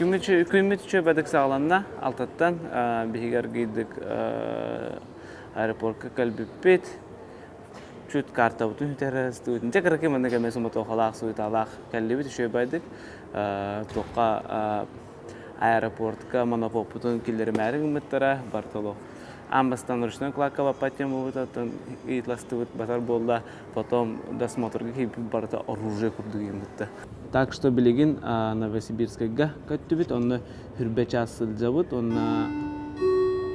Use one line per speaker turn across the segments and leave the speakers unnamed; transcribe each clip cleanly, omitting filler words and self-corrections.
Күммүт үчүгэй бадык саҕаланна. Алтаттан биһиги аргыйдык аэропортка кэлбиппит. Чуть картабытын сүтэрэ Дьэ кыракый манна кэмэ суматохалаах, суеталаах кэллибит үчүгэй байдык. Туохха аэропортка монопоппутун киллэримээри гыммыттара Бартоло. Аан бастаан ручной кладка баппат диэн буолбута, оттон ыйытластыбыт батар буолла. Потом досмотрга киирбит барыта оружие курдук ыйыммытта. Так что билигин Новосибирскайга көттүбүт, онно хүрбэ чаас сылдьабыт, онно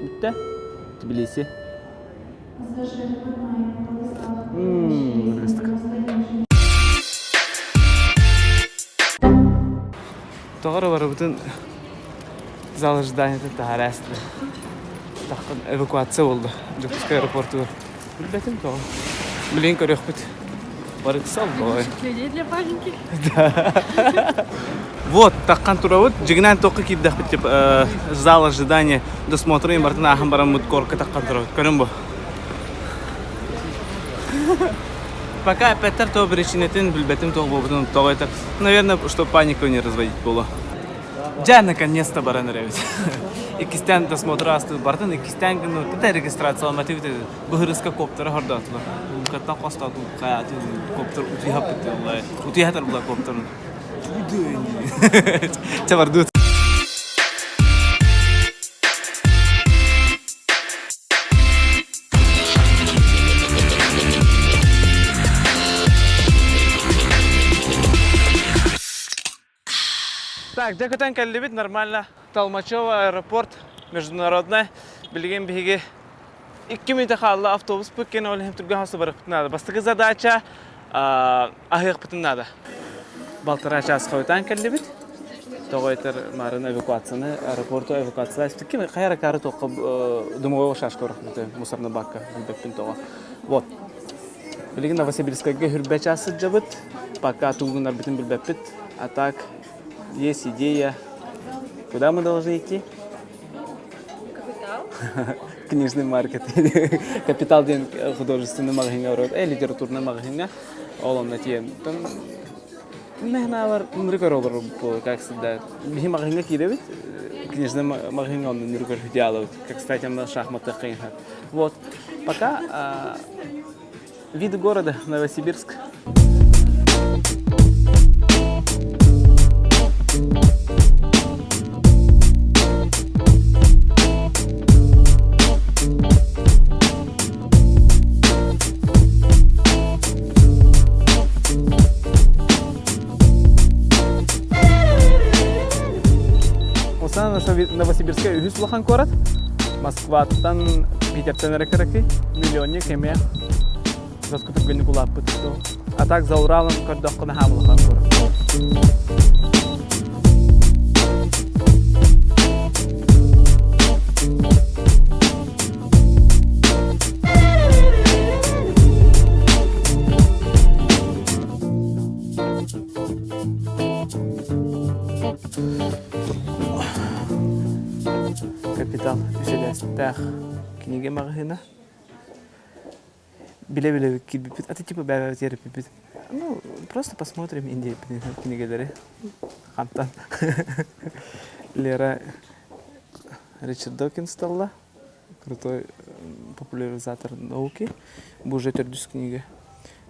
бүттэ. Тбилиси. Тоҕо эрэ барыбытын зал ожиданиетын таһаара астылар. Таххан эвакуация буолла Дьокуускай аэропортугар. Билбэтим тоҕо. Билигин көрүөхпүт. Бары ыксал бой.
Впечатление для паники.
Вот, таххан турабыт. Дьигинэн туохха киирдэхпит типа зал ожидания досмотра барытын ааһан бараммыт горка таххан турабыт. Көрөн бу. Пока эппэттэр то причинатын билбэтим туох буолбутун тоҕо это наверное чтобы панику не разводить было. Дьэ, наконец-то баран эрэбит. Иккистээн досмотр аастыбыт бартын, иккистээн гынныбыт. Это регистрацияламатыбыт быһырыска коптера хордоотулар. Улукаттан хостооту хайааты коптер утуйаппыт утуйатар була коптерун. Чэ бардыбыт. Так, дьэ көтөн кэллибит нормально. Толмачево аэропорт международный. Билигин биһиги икки мүнүүтэ хаалла автобуспут кэнэ ол иһин түргэн хосу барыахпытын наада. Бастакы задача аһыахпытын наада. Балтараа чаас хойутаан кэллибит. Тоҕо этэр марын эвакуацияны, аэропорту эвакуацияласпыт. Ким хайа ракары туохха дымовой шашка орохпута мусорный бакка билбэппин тоҕо. Вот. Билигин Новосибирскайга хүрбэ чаас сылдьабыт. Пока тугу гынарбытын билбэппит. А так, есть идея. Куда мы должны идти?
Капитал.
Книжный маркет. Капитал диэн художественный маҕаһыыҥҥа барабыт. Э, литературный маҕаһыыҥҥа. Ол онно тиийэн Мэхнаалар ныры көрө олорор как всегда. Биһи маҕаһыыҥҥа киирэбит, книжный маҕаһыыҥҥа онно ныры көрө идеалыбыт. Как, кстати, онно шахматы Вот. Пока вид города Новосибирск. Осана Новосибирскай үһүс улахан куорат. Москваттан Питертэн эрэ кыракый. Миллионник эмиэ Доска түргэнник улааппыт. А так за Уралом көрдөххө наһаа улахан куорат. Капитал үсэлээстээх кинигэ маҕаһыына. Билэ-билэ киирбиппит, а ты типа бэбэбит ереппиппит. Ну, просто посмотрим Индия кинигэлэри. Хантан. Лера Ричард Докинс сталла. Крутой популяризатор науки. Бу уже төрдүс книга.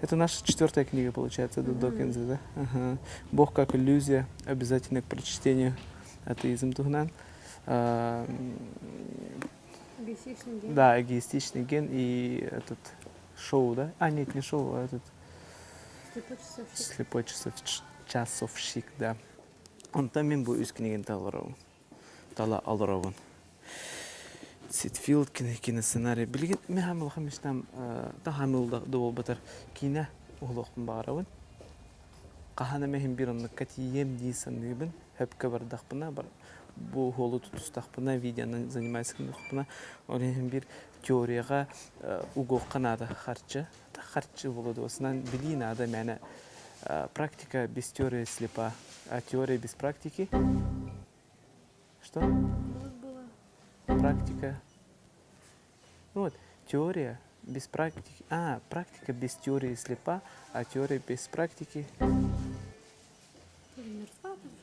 Это наша четвертая книга, получается, до Докинза, да? Ага. «Бог как иллюзия», обязательно к прочтению атеизм туһунан.
Эгоистичный ген.
Да, эгоистичный ген и этот шоу, да? А, нет, не шоу, а этот...
Слепой часовщик.
Слепой часов, часовщик, да. Онтон мин бу үс кинигин таларабын. Тала олоробун. Ситфилд киносценарий. Билигин мин хаам улахан мечтам та хаам да буолбатар киинэ уһулуохпун баҕарабын. Хаһан эмэ иһин биир оннукка тиийиэм дии саныыбын. Хөпкө бардахпына, бу уһуолу тутустахпына, видеонан занимаюсь гыннахпына, ол иһин биир теорияҕа угуохха наада харчы. Харчы буолуо дуосунан билии наада мээнэ практика без теории слепа, а теория без практики Что? Практика. Ну вот, теория без практики. А, практика без теории слепа, а теория без практики...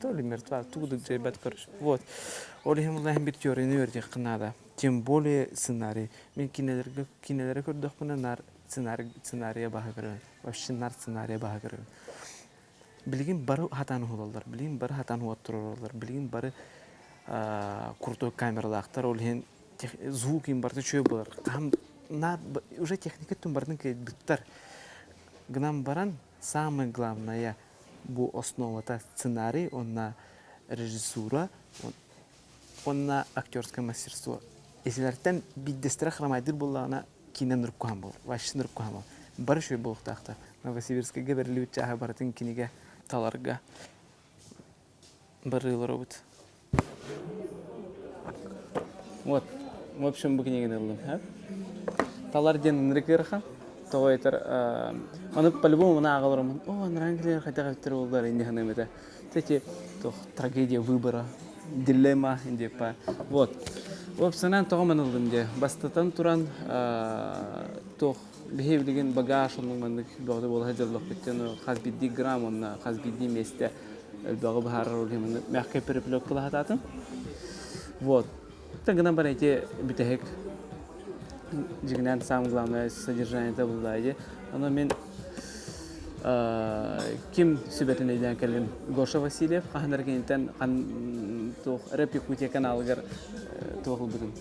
То ли мертва, тугу да дьайбат короче. Вот. Ол иһин буллаһын бир теорияны үөрдиэххэ наада. Тем более сценарий. Мин кинилэргэ кинилэри көрдөхпүнэ наар сценарий сценария баһа көрөбүн. Вообще наар сценария баһа көрөбүн. Билигин бары хатаан уһулаллар, билигин бары хатаан уоттураллар, билигин бары крутой камералаахтар, ол иһин звук им барыта үчүгэй буолар. Хаһан уже техника өттүн барытын кыайбыттар. Гынан баран, самое главное, бу основата сценарий, уонна режиссура, уонна актерское мастерство. Итилэртэн биирдэстэрэ храмайдыыр буоллаҕына, киинэ нырыккуһан буолар, вообще нырыккуһан буолар. Бары үчүгэй буолуохтаахтар. Новосибирскайга бэриллибит чааһы барытын кинигэ таларга барыыларыбыт. Вот, в общем, бу кинигини ыллым. Талар диэн ынырык ыарахан. Тоҕо этэр, аны по-любому мына ааҕаларым, о, анарааҥ килер хайдах эбиттэр буоллар инде саныам этэ. Кстати, туох трагедия выбора, дилемма диэппа. Вот. Уопсанан тоҕо маны ыллым диэ. Бастатан туран, туох биһи билигин багаж оннук маннык бөҕөтө буола сылдьаллахпыт диэн хас биирдии грамм уонна хас биирдии миэстэ элбэҕи быһаарар ол иһин мягкай переплеткалаһатаатым. Вот. Гынан баран ити бүтэһик дьиҥинэн самое главное содержание булла дии. Ону мин ким сүбэтин өйдөөн кэллим Гоша Васильев хаһан эрэ киниттэн туох Рэп Якутия каналыгар туох ылбытым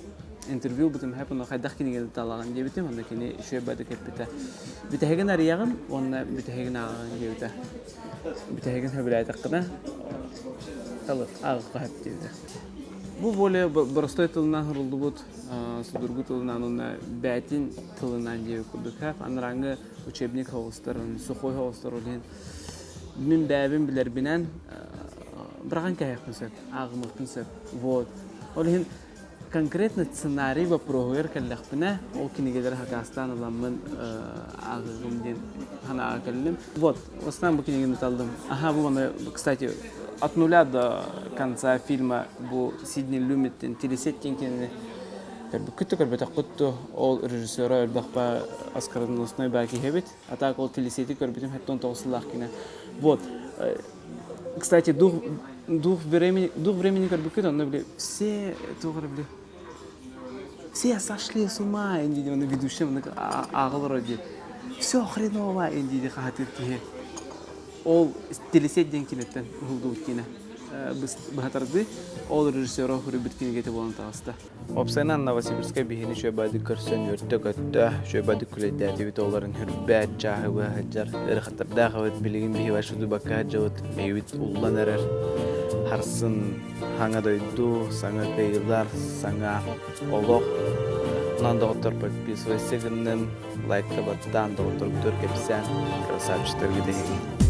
интервью ылбытым хэп ону хайдах кинигэни талаҕын диэбитим онно кини үчүгэй бадык эппитэ бүтэһигин арыйаҕын уонна бүтэһигин ааҕаҕын диэбитэ бүтэһигин сөбүлээтэххинэ талы ааҕыахха сөп диэбитэ бу более боростой тылынан суруллубут судургу тылынан уонна бээтин тылынан диэбит курдук анарааҥҥы учебник соҕустарын сухой соҕустар ол иһин мин бэйэбин билэрбинэн быраҕан кэһиэхпин сөп ааҕымыахпын сөп вот ол иһин конкретно сценарий вопроһугар кэллэхпинэ ол кинигэлэри хакаастаан ыламмын ааҕыаҕым диэн санааҕа кэллим вот в основном бу кинигини таллым аха бу маны кстати от нуля до конца фильма бу Сидни Люметтин Телесет диэн кинини көрбүккүт да көрбөтөххүт да ол режиссера элбэхпэ оскароносной баа киһи эбит а так ол Телесети көрбүтүм 79 сыллаах кине вот кстати дух дух времени дух времени көрбүккүт онно били все туох эрэ били все сошли с ума инди оны ведущий ааҕылар дии все хреново инди хаһатыыр киһи ол Телесет диэн киниттэн уһулдубут киинэ быһатарды ол режиссера суруйбут кинигэтэ буолан таҕыста Уопсайынан Новосибирскай биһини үчүгэйдик көрсөн үөрдэ-көттө, үчүгэйдик күлэйдээтибит оҕолорун үрбэт, чааһы быһа сылдьар, ыарахаттардаах эбит, билигин биһи вообще дубакка сылдьабыт, мэйибит уллан эрэр. Харсын саҥа дойду, саҥа кыайыылар, саҥа олох. Онон доҕоттор подписывайся гынным, лайкта баттаан, доҕотторгутугар кэпсээн, красавчиктаргыт эһиги.